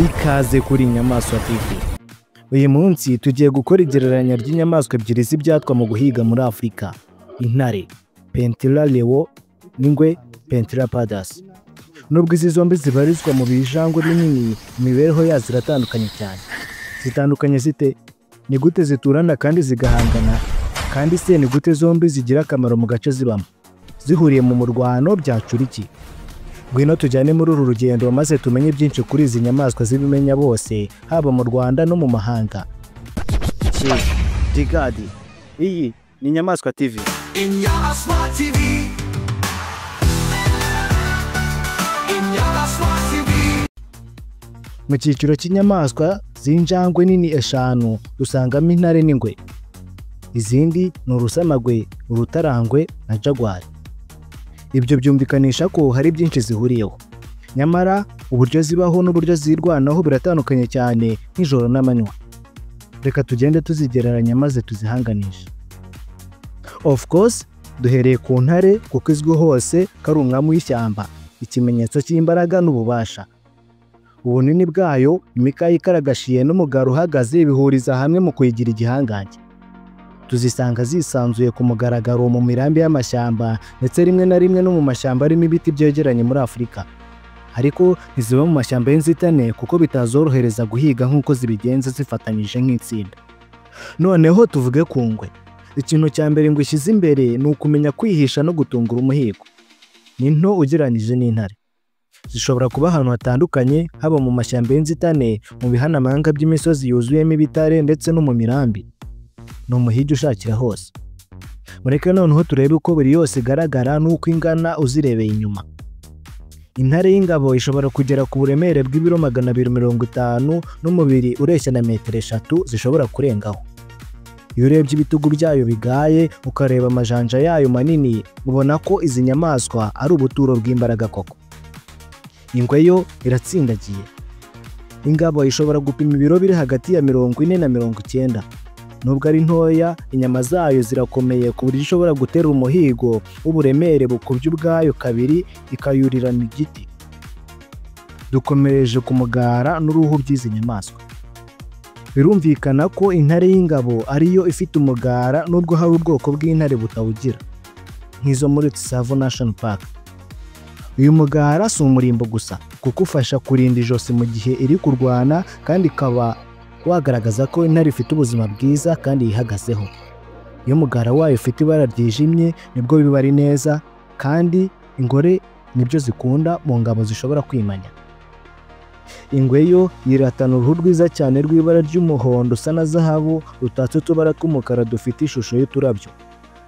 Ikaze kuri Inyamaswa TV. Uyu munsi tugiye gukora igereranya ry'inyamaswa ebyiri z'ibyatwa mu guhiga muri Afurika: intare Panthera leo n'ingwe Panthera pardus. Nubwo izi zombi zibarizwa mu bijangwe binini, imibereho yazo iratandukanye cyane. Zitandukanye zite? Ni gute ziturana kandi zigahangana? Kandi se ni gute zombi zigira akamaro mu gace zibamo? Zihuriye mu murwano byacura iki? Ngwino tujyane muri uru rugendo maze tumenye byinshi kuri izi nyamaswa z'ibimenya bose, haba mu Rwanda no mu mahanga. Digadi, iyi ni Inyamaswa TV. Inyamaswa TV. Inyamaswa TV. Mu cyiciro cy'inyamaswa z'injangwe nini eshanu dusangamo intare n'ingwe. Izindi ni urusamagwe, urutarangwe na jaguar. Ibyo byumvikanisha ko hari byinshi zihuriyeho. Nyamara uburyo zibaho n'uburyo zirwanaho biratandukanye cyane nk'ijoro n'amanywa. Reka tugende tuzigereranya maze tuzihanganishe. Of course, duhereye ku ntare kuko izwi hose ko ari umwami w'ishyamba, ikimenyetso cy'imbaraga n'ububasha. Ubunini bwayo, imikaya ikaragashiye n'umugara uhagaze bihuriza hamwe mu kuyigira igihangange. Tuzisanga zisanzuye ku mugaragaro mu mirambi y'amashyamba, ndetse rimwe na rimwe no mu mashyamba arimo ibiti byegeranye muri Afurika. Ariko ntiziba mu mashyamba y'inzitane kuko bitazorohereza guhiga nk'uko zibigenza zifatanyije nk'itsinda. Noneho tuvuge ku ngwe. Ikintu cya mbere ingwe ishyize imbere ni ukumenya kwihisha no gutungura umuhigo. Ni nto ugereranyije n'intare. Zishobora kuba ahantu hatandukanye, haba mu mashyamba y'inzitane, mu bihanamanga by'imisozi yuzuyemo ibitare ndetse no mu mirambi. Ni umuhigi ushakira hose. Mureke noneho turebe uko buri yose igaragara n'uko ingana uzirebeye inyuma. Intare y'ingabo ishobora kugera ku buremere bw'ibiro 250 n'umubiri ureshya na metero 3 zishobora kurengaho. Iyo urebye ibitugu byayo bigaye, ukareba amajanja yayo manini, ubona ko izi nyamaswa ari ubuturo bw'imbaraga koko. Ingwe yo iratsindagiye. Ingabo ishobora gupima ibiro biri hagati ya 40 na 90. Nubwo ari ntoya, inyama zayo zirakomeye ku buryo ishobora gutera umuhigo w'uburemere bukubye ubwayo kabiri ikayurirana igiti. Dukomereje ku mugara n'uruhu by'izi nyamaswa. Birumvikana ko intare y'ingabo ariyo ifite umugara, nubwo hari ubwoko bw'intare butawugira, nk'izo muri Tsavo National Park. Uyu mugara si umurimbo gusa, kuko ufasha kurinda ijosi mu gihe iri kurwana, kandi ikaba wagaragaza ko intare ifite ubuzima bwiza kandi yihagazeho. Iyo umugara wayo ufite ibara ryijimye nibwo biba ari neza, kandi ingore nibyo zikunda mu ngabo zishobora kwimanya. Ingwe yo yiratana uruhu rwiza cyane rw'ibara ry'umuhondo usa na zahabu rutatse utubara tw'umukara dufite ishusho y'uturabyo.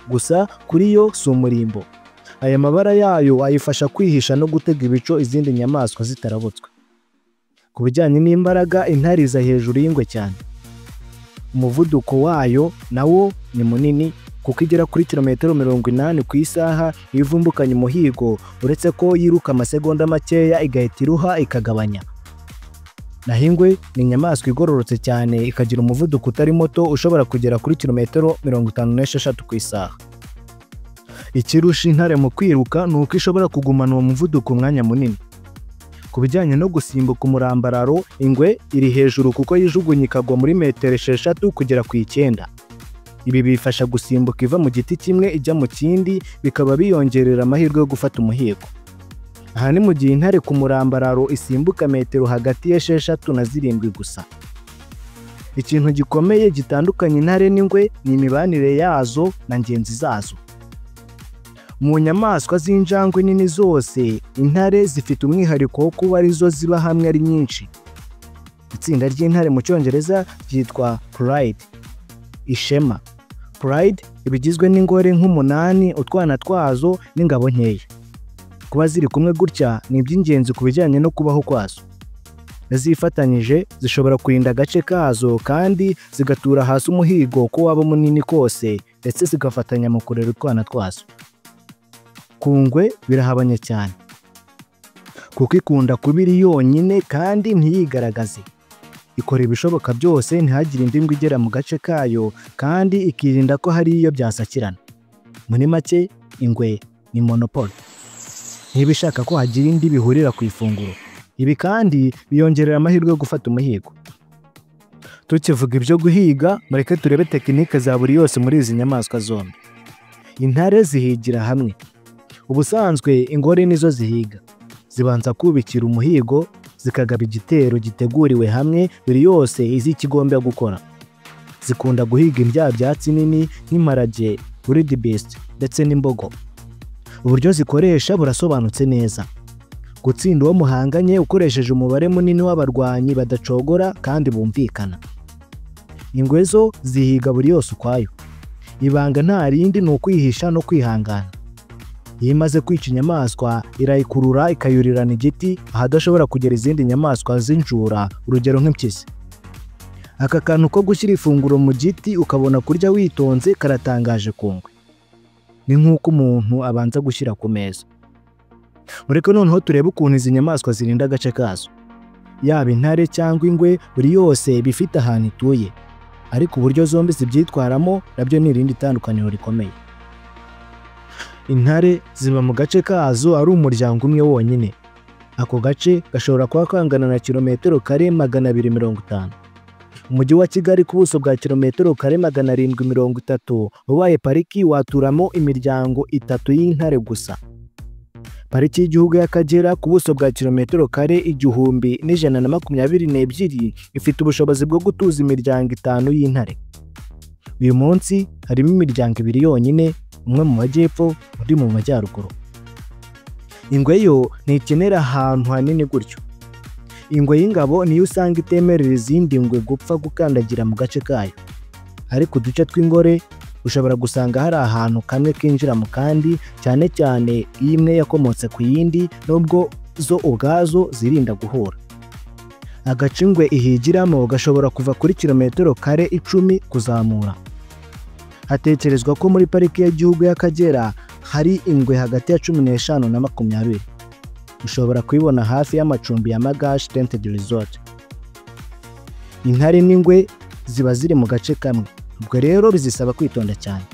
Gusa kuri yo si umurimbo. Aya mabara yayo ayifasha kwihisha no gutega ibico izindi nyamaswa zitarabutswe. Ku bijyanye n'imbaraga, intare iza hejuru y'ingwe cyane. Umuvuduko wayo nawo ni munini kuko igera kuri kilometero 80 ku isaha iyo ivumbukanye umuhigo, uretse ko yiruka amasegonda makeya igahita iruha ikagabanya. Naho ingwe ni inyamaswa igororotse cyane, ikagira umuvuduko utari muto ushobora kugera kuri kilometero 56 ku isaha. Ikirusha intare mu kwiruka ni uko ishobora kugumana uwo muvuduko umwanya munini. Ku bijyanye no gusimbuka umurambararo, ingwe iri hejuru kuko yijugunya ikagwa muri metero 6 kugera ku 9. Ibi bifasha gusimbuka iva mu giti kimwe ijya mu kindi, bikaba biyongerera amahirwe yo gufata umuhigo. Aha ni mu gihe intare ku murambararo isimbuka metero hagati ya 6 na 7 gusa. Ikintu gikomeye gitandukanye intare n'ingwe ni imibanire yazo na ngenzi zazo. Mu nyamaswa z'injangwe nini zose, intare zifite umwihariko wo kuba arizo ziba hamwe ari nyinshi. Itsinda ry'intare mu Cyongereza ryitwa pride, ishema. Pride iba igizwe n'ingore nk'umunani, utwana twazo n'ingabo nkeya. Kuba ziri kumwe gutya ni iby'ingenzi ku bijyanye no kubaho kwazo. Zifatanyije zishobora kurinda agace kazo kandi zigatura hasi umuhigo ko waba munini kose, ndetse zigafatanya mu kurera utwana twazo. Ku ngwe birahabanye cyane, kuko ikunda kuba iri yonyine kandi ntiyigaragaze. Ikora ibishoboka byose ntihagire indi ngwe igera mu gace kayo, kandi ikirinda ko hari iyo byasakirana. Muri make, ingwe ni monopole. Ntiba ishaka ko hagira indi bihurira ku ifunguro. Ibi kandi biyongerera amahirwe yo gufata umuhigo. Tukivuga ibyo guhiga, mureke turebe tekinike za buri yose muri izi nyamaswa zombi. Intare zihigira hamwe. Ubusanzwe ingore nizo zihiga. Zibanza kubikira umuhigo, zikagaba igitero giteguriwe hamwe, buri yose izi icyo igomba gukora. Zikunda guhiga indyabyatsi nini nk'imparage, wildebeest ndetse n'imbogo. Uburyo zikoresha burasobanutse neza. Gutsinda uwo muhanganye ukoresheje umubare munini w'abarwanyi badacogora kandi bumvikana. Ingwe zo zihiga buri yose ukwayo. Ibanga nta rindi ni ukwihisha no kwihangana. Iyo imaze kwica inyamaswa irayikurura ikayurirana igiti ahadashobora kugera izindi nyamaswa z'injura, urugero nk'impyisi. Aka kantu ko gushyira ifunguro mu giti ukabona kurya witonze karatangaje ku ngwe. Ni nk'uko umuntu abanza gushyira ku meza. Mureke noneho turebe ukuntu izi nyamaswa zirinda agace kazo. Yaba intare cyangwa ingwe, buri yose iba ifite ahantu ituye. Ariko uburyo zombi zibyitwaramo nabyo ni irindi tandukaniro rikomeye. Intare ziba mu gace kazo ari umuryango umwe wonyine. Ako gace gashobora kuba kangana na kilometero kare 250. Umujyi wa Kigali ku buso bwa kilometero kare 730 ubaye pariki waturamo imiryango 3 y'intare gusa. Pariki y'igihugu y'Akagera ku buso bwa kilometero kare 1122 ifite ubushobozi bwo gutuza imiryango 5 y'intare. Uyu munsi harimo imiryango 2 yonyine, umwe mu majyepfo undi mu majyaruguru. Ingwe yo ntikenera ahantu hanini gutyo. Ingwe y'ingabo niyo usanga itemerera izindi ngwe gupfa gukandagira mu gace kayo. Ariko uduce tw'ingore ushobora gusanga hari ahantu kamwe kinjira mu kandi, cyane cyane iyo imwe yakomotse ku yindi, nubwo zo ubwazo zirinda guhura. Agace ingwe ihigiramo gashobora kuva kuri kilometero kare 10 kuzamura. Hatekerezwa ko muri pariki y'igihugu y'Akagera hari ingwe hagati ya 15 na 20. Ushobora kuyibona hafi y'amacumbi ya Magashi Tented Resort. Intare n'ingwe ziba ziri mu gace kamwe, ubwo rero bizisaba kwitonda cyane.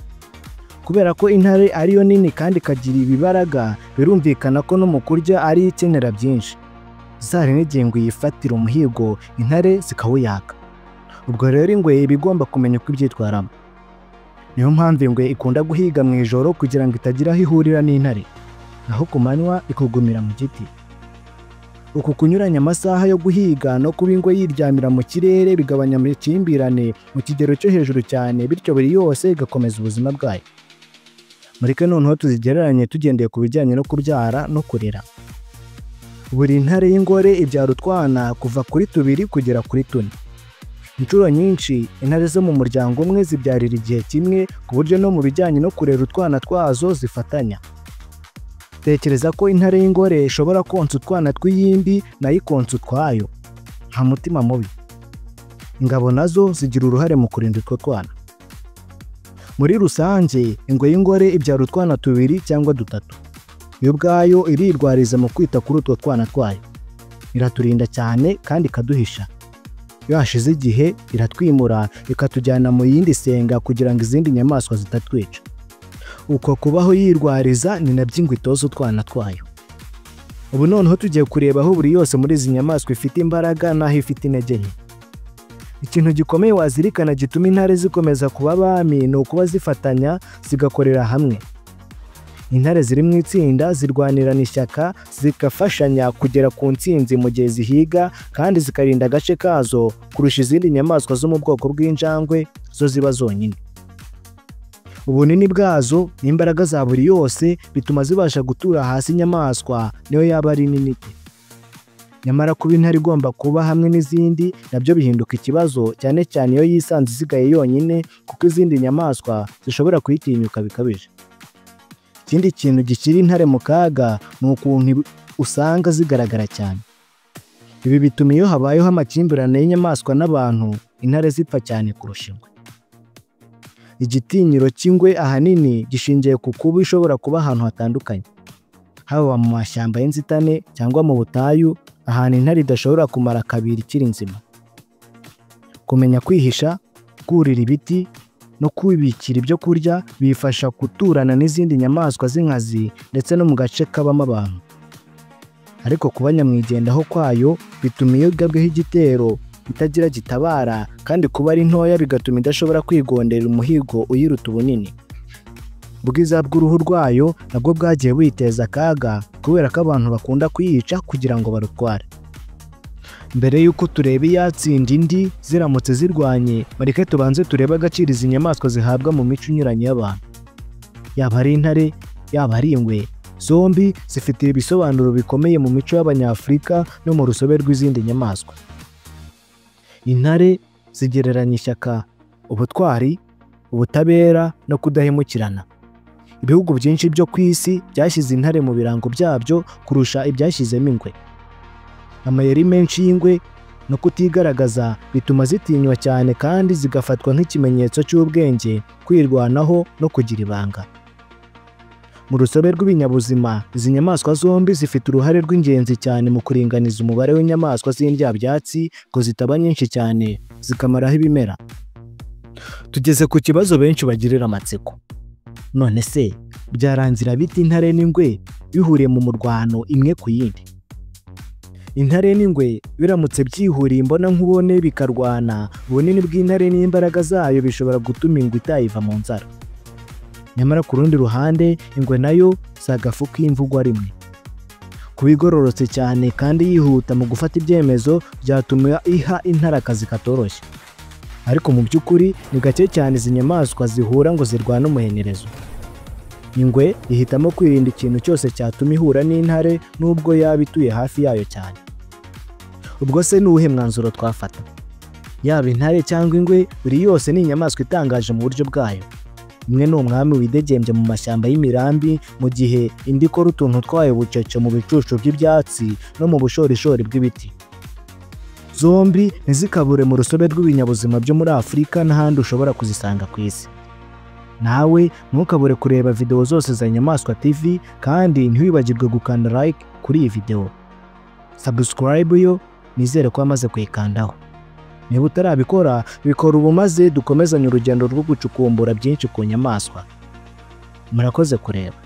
Kubera ko intare ariyo nini kandi ikagira ibibaraga, birumvikana ko no mu kurya ari ikenera byinshi. Zari n'igihe ingwe yifatira umuhigo, intare zikawuyaka. Ubwo rero ingwe iba igomba kumenya uko ibyitwaramo. Niyo mpamvu ingwe ikunda guhiga mu ijoro kugira ngo itagira aho ihurira n'intare, naho ku manywa ikugumira mu giti. Uku kunyuranya amasaha yo guhiga no kuba ingwe yiryamira mu kirere bigabanya amakimbirane mu kigero cyo hejuru cyane, bityo buri yose igakomeza ubuzima bwayo. Mureke noneho tuzigereranye tugendeye ku bijyanye no kubyara no kurera. Buri ntare y'ingore ibyara utwana kuva kuri 2 kugera kuri 4. Inshuro nyinshi intare zo mu muryango umwe zibyarira igihe kimwe, ku buryo no mu bijyanye no kurera utwana twazo zifatanya. Tekereza ko intare y'ingore ishobora konsa utwana tw'iyindi nayo ikonsa utwayo. Nta mutima mubi. Ingabo nazo zigira uruhare mu kurinda utwo twana. Muri rusange ingwe y'ingore ibyara utwana 2 cyangwa 3. Yo ubwayo irirwariza mu kwita kuri utwo twana twayo. Iraturinda cyane kandi ikaduhisha. Iyo hashize igihe iratwimura ikatujyana mu yindi senga kugira ngo izindi nyamaswa zitatwica. Uko kubaho yirwariza ni nabyo ingwe itoza utwana twayo. Ubu noneho tugiye kureba aho buri yose muri izi nyamaswa ifite imbaraga n'aho ifite intege nke. Ikintu gikomeye wazirikana gituma intare zikomeza kuba abami ni ukuba zifatanya zigakorera hamwe. Intare ziri mu itsinda zirwanirana ishyaka, zigafashanya kugera ku ntsinzi mu gihe zihiga, kandi zikarinda agace kazo kurusha izindi nyamaswa zo mu bwoko bw'injangwe zo ziba zonyine. Ubunini bwazo n'imbaraga za buri yose bituma zibasha gutura hasi inyamaswa niyo yaba ari nini ite. Nyamara kuba intare igomba kuba hamwe n'izindi nabyo bihinduka ikibazo, cyane cyane iyo yisanze isigaye yonyine, kuko izindi nyamaswa zishobora kuyitinyuka bikabije. Ikindi kintu gishyira intare mu kaga ni ukuntu usanga zigaragara cyane. Ibi bituma iyo habayeho amakimbirane y'inyamaswa n'abantu, intare zipfa cyane kurusha ingwe. Igitinyiro cy'ingwe ahanini gishingiye ku kuba ishobora kuba ahantu hatandukanye, haba mu mashyamba y'inzitane cyangwa mu butayu, ahantu intare idashobora kumara kabiri ikiri nzima. Kumenya kwihisha, kurira ibiti no kwibikira ibyo kurya bifasha guturana n'izindi nyamaswa z'inkazi ndetse no mu gace kabamo abantu. Ariko kuba nyamwigendaho kwayo bituma iyo igabweho igitero itagira gitabara, kandi kuba ari ntoya bigatuma idashobora kwigondera umuhigo uyiruta ubunini. Ubwiza bw'uruhu rwayo nabwo bwagiye buyiteza akaga kubera ko abantu bakunda kuyica kugira ngo barutware. Mbere y'uko tureba iyatsinda indi ziramutse zirwanye, mureke tubanze turebe agaciro izi nyamaswa zihabwa mu mico inyuranye y'abantu. Yaba ari intare, yaba ari ingwe, zombi zifite ibisobanuro bikomeye mu mico y'Abanyafurika no mu rusobe rw'izindi nyamaswa. Intare zigereranya ishyaka, ubutwari, ubutabera no kudahemukirana. Ibihugu byinshi byo ku isi byashyize intare mu birango byabyo kurusha ibyashyizemo ingwe. Amayeri menshi y'ingwe no kutigaragaza bituma zitinywa cyane kandi zigafatwa nk'ikimenyetso cy'ubwenge, kwirwanaho no kugira ibanga. Mu rusobe rw'ibinyabuzima, izi nyamaswa zombi zifite uruhare rw'ingenzi cyane mu kuringaniza umubare w'inyamaswa z'indyabyatsi ngo zitaba nyinshi cyane zikamaraho ibimera. Tugeze ku kibazo benshi bagirira amatsiko. None se byarangira bite intare n'ingwe bihuriye mu murwano imwe ku yindi? Intare n'ingwe biramutse byihuriye imbonankubone bikarwana, ubunini bw'intare n'imbaraga zayo bishobora gutuma ingwe itayiva mu nzara. Nyamara ku rundi ruhande, ingwe nayo si agafu k'imvugwa rimwe. Kuba igororotse cyane kandi yihuta mu gufata ibyemezo byatuma iha intare akazi katoroshye. Ariko mu by'ukuri ni gake cyane izi nyamaswa zihura ngo zirwane umuhenerezo. Ingwe ihitamo kwirinda ikintu cyose cyatuma ihura n'intare nubwo yaba ituye hafi yayo cyane. Ubwo se ni uwuhe mwanzuro twafata? Yaba intare cyangwa ingwe, buri yose ni inyamaswa itangaje mu buryo bwayo. Imwe ni umwami widegembya mu mashyamba y'imirambi, mu gihe indi ikora utuntu twayo bucece mu bicucu by'ibyatsi no mu bushorishori bw'ibiti. Zombi ntizikabure mu rusobe rw'ibinyabuzima byo muri Afurika n'ahandi ushobora kuzisanga ku isi. Nawe ntukabure kureba video zose za Nyamaswa TV, kandi ntiwibagirwe gukanda like kuri iyi video. Subscribe yo nizere ko wamaze kuyikandaho. Niba utarabikora, bikora ubu maze dukomezanye urugendo rwo gucukumbura byinshi ku nyamaswa. Murakoze kureba.